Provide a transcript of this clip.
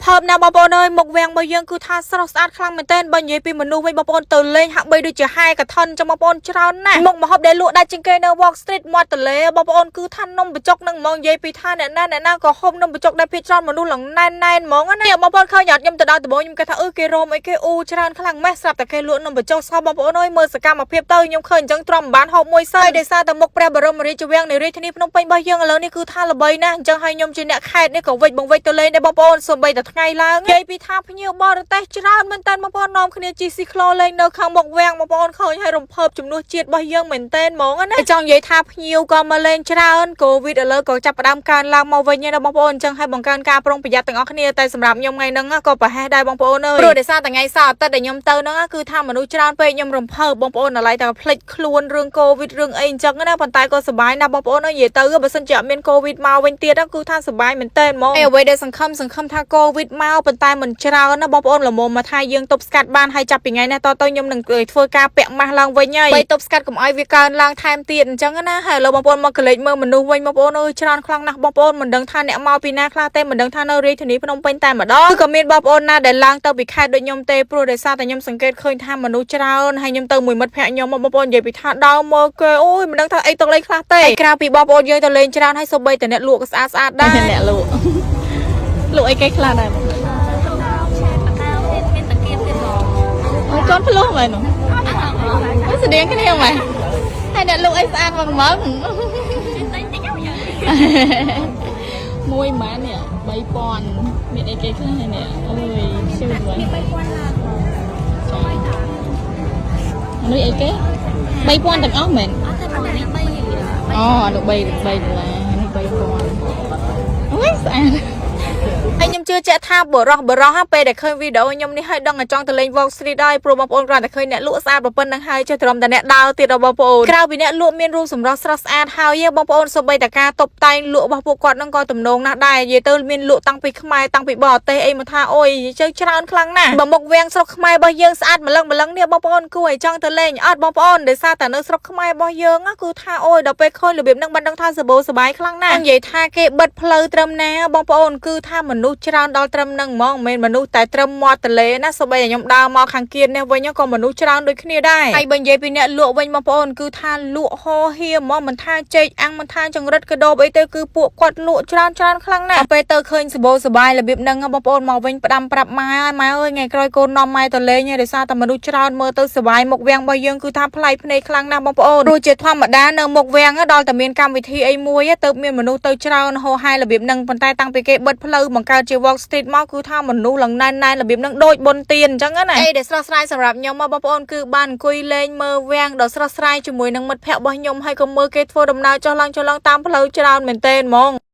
ភើបណាស់បងប្អូនអើយមុខវាំងរបស់យើងគឺថាស្រស់ស្អាតខ្លាំងមែនទែនបើនិយាយពីមនុស្សវិញបងប្អូនទៅលេងហាក់បីដូចជាហែកថនចឹងបងប្អូនច្រើនណាស់មុខម្ហូបដែលលក់ដាច់ជាងគេនៅ Walk Street មាត់ទន្លេបងប្អូនគឺថានំបញ្ចុកនឹងហ្មងនិយាយពីថាអ្នកណាអ្នកណាក៏ហូបនំបញ្ចុកដែរភាគច្រើនមនុស្សឡើងណែនណែនហ្មងណាបងប្អូនឃើញអត់ខ្ញុំទៅដល់ដំបូងខ្ញុំគេថាអឺគេរោមអីគេអ៊ូច្រើនខ្លាំងម៉េះស្រាប់តែគេលក់នំបញ្ចុកសោះបងប្អូនអើយមើលសកម្មភាពទៅខ្ញុំឃើញអញ្ចឹងទ្រាំមិនបានហូបមួយសើដោយសារតែមុខព្រះបរមរាជវាំងនៃរាជធានីភ្នំពេញរបស់យើងឥឡូវនេះគឺថាល្បីណាស់អញ្ចឹងហើយខ្ញុំជាអ្នកខេត្តនេះក៏វិចបង្វិចទៅលេងដែរបងប្អូនសូម្បីតែថ្ងៃឡើងនិយាយពីថាភ្ញៀវបរទេសច្រើនមែនតើបងប្អូននាំគ្នាជិះស៊ីក្លូលេងនៅខាងមុខវាំងបងប្អូនឃើញហើយរំភើបជំនួសជាតិរបស់យើងមែនតើហ្មងណាចង់និយាយថាភ្ញៀវក៏មកលេងច្រើនកូវីដឥឡូវក៏ចាប់ផ្ដើមកើនឡើងមកវិញណាបងប្អូនអញ្ចឹងហើយបង្កើនការប្រុងប្រយ័ត្នទាំងអស់គ្នាតែសម្រាប់ខ្ញុំថ្ងៃហ្នឹងក៏ប្រហែសដែរបងប្អូនអើយព្រោះដោយសារតែថ្ងៃសៅរ៍អាទិត្យដែលខ្ញុំទៅហ្នឹងគឺថាមនុស្សច្រើនពេកខ្ញុំរំភើបបងប្អូនឥឡូវតែភ្លេចខ្លួនរឿងកូវីដរឿងអីអញ្ចឹងណាប៉ុន្តែក៏សប្បាយណាស់បងប្អូនអើយនិយាយទៅបើសិនជាអត់មានកូវីដមកវិញទៀតគឺថាសប្បាយមែនតើហ្មងហើយអ្វីដែលសង្ឃឹមសង្ឃឹមថាកូវីដមកប៉ុន្តែមិនច្រើនណាបងប្អូនល្មមមកថាយើងទប់ស្កាត់បានហើយចាប់ពីថ្ងៃនេះតទៅខ្ញុំនឹងធ្វើការពាក់ម៉ាស់ឡើងវិញហើយបីទប់ស្កាត់កុំឲ្យវាកើនឡើងថែមទៀតអញ្ចឹងណាហើយឥឡូវបងប្អូនមកកលេចមើលមនុស្សវិញបងប្អូនអើយច្រើនខ្លាំងណាស់បងប្អូនមិនដឹងថាអ្នកមកពីណាខ្លះទេមិនដឹងថានៅរាជធានីភ្នំពេញតែម្ដងគឺក៏មានបងប្អូនណាដែលឡើងទៅពីខេត្តដូចខ្ញុំទេព្រោះដោយសារតែខ្ញុំសង្កេតឃើញថាមនុស្សច្រើនហើយខ្ញុំទៅមួយមិត្តភក្តិខ្ញុំបងប្អូននិយាយពីថាដើរមើលគេអូយមិនដឹងថាអីទៅលេងខ្លះទេហើយក្រៅពីបងប្អូនយើងទៅលេងច្រើនហើយសូម្បីតែអ្នកលក់ក៏ស្អាតស្អាតដែរ អ្នកលក់លក់អីគេខ្លះដែរបង ឆែបតៅទៀតមានតាគៀបទៀតបង អូយកូនភ្លោះមែននោះអូស្តៀងគ្នាមែនហើយអ្នកលក់អីស្អាតមកហ្មង ទិញតិចហ្នឹងយ៉ាង មួយម៉ាននេះ3000មានអីគេខ្លះហើយនេះអូយខ្ជូតមែន មាន3000ឡើងបង ចានេះអីគេ3000ទាំងអស់មែន អត់ទេបងនេះ3 អូអានោះ3 3ដុល្លារនេះ3000អូយស្អាត ហើយខ្ញុំជឿជាក់ថាបរោះបរោះហ្នឹងពេលដែលឃើញវីដេអូខ្ញុំនេះហើយដឹងតែចង់ទៅលេង Walk Street ហើយព្រោះបងប្អូនគ្រាន់តែឃើញអ្នកលក់ស្អាតប៉ុណ្្នឹងហើយចេះត្រឹមតែអ្នកដើរទៀតដល់បងប្អូនក្រៅពីអ្នកលក់មានរូបសម្រស់ស្រស់ស្អាតហើយបងប្អូនសូម្បីតែការតុបតែងលក់របស់ពួកគាត់ហ្នឹងក៏ទំនងណាស់ដែរនិយាយទៅមានលក់តាំងពីខ្មែរតាំងពីបរទេសអីមកថាអូយជើច្រើនខ្លាំងណាស់បើមុខវាំងស្រុកខ្មែររបស់យើងស្អាតម្លឹងម្លឹងនេះបងប្អូនគួរឲ្យចង់ទៅលេងអត់បងប្អូនដោយសារតែនៅស្រុកខ្មែររបស់យើងគឺថាអូយដល់ពេលឃើញរបៀបហ្នឹងបានដឹងថាសបោសបាយខ្លាំងណាស់និយាយថាគេបិទផ្លូវត្រឹមណាបងប្អូនគឺថាមនុស្សច្រើនដល់ត្រឹមហ្នឹងហ្មងមិនមែនមនុស្សតែត្រឹមមាត់ទន្លេណាសូម្បីតែខ្ញុំដើរមកខាងគៀននេះវិញក៏មនុស្សច្រើនដូចគ្នាដែរហើយបើនិយាយពីអ្នកលក់វិញបងប្អូនគឺថាលក់ហោហៀហ្មងមិនថាចេកអាំងមិនថាចង្រិតកដោបអីទេគឺពួកគាត់លក់ច្រើនច្រើនខ្លាំងណាស់ដល់ពេលទៅឃើញសបោសបាយរបៀបហ្នឹងបងប្អូនមកវិញផ្ដាំប្រាប់ម៉ែម៉ែអើយថ្ងៃក្រោយកូននាំម៉ែទៅលេងហើយដោយសារតែមនុស្សច្រើនមើលទៅសបាយមុខវាំងរបស់យើងគឺថាប្លែកភ្នែកខ្លាំងណាស់បងប្អូនព្រោះជាធម្មតានៅមុខវាំងដល់តែមានកម្មវិធីអីមួយទៅមានមនុស្សទៅច្រើនហោហែរបៀបហ្នឹងប៉ុន្តែតាំងពីគេបិទផ្លូវបង្កើតជា Walk Street មកគឺថាមនុស្សឡើងណែនណែនរបៀបហ្នឹងដូចបុណ្យទានអញ្ចឹងណាអីដែលស្រស់ស្រាយសម្រាប់ខ្ញុំមកបងប្អូនគឺបានអង្គុយលេងមើលវាំងដ៏ស្រស់ស្រាយជាមួយនឹងមិត្តភ័ក្តិរបស់ខ្ញុំហើយក៏មើលគេធ្វើដំណើរចុះឡើងចុះឡើងតាមផ្លូវច្រើនមែនទែនហ្មង។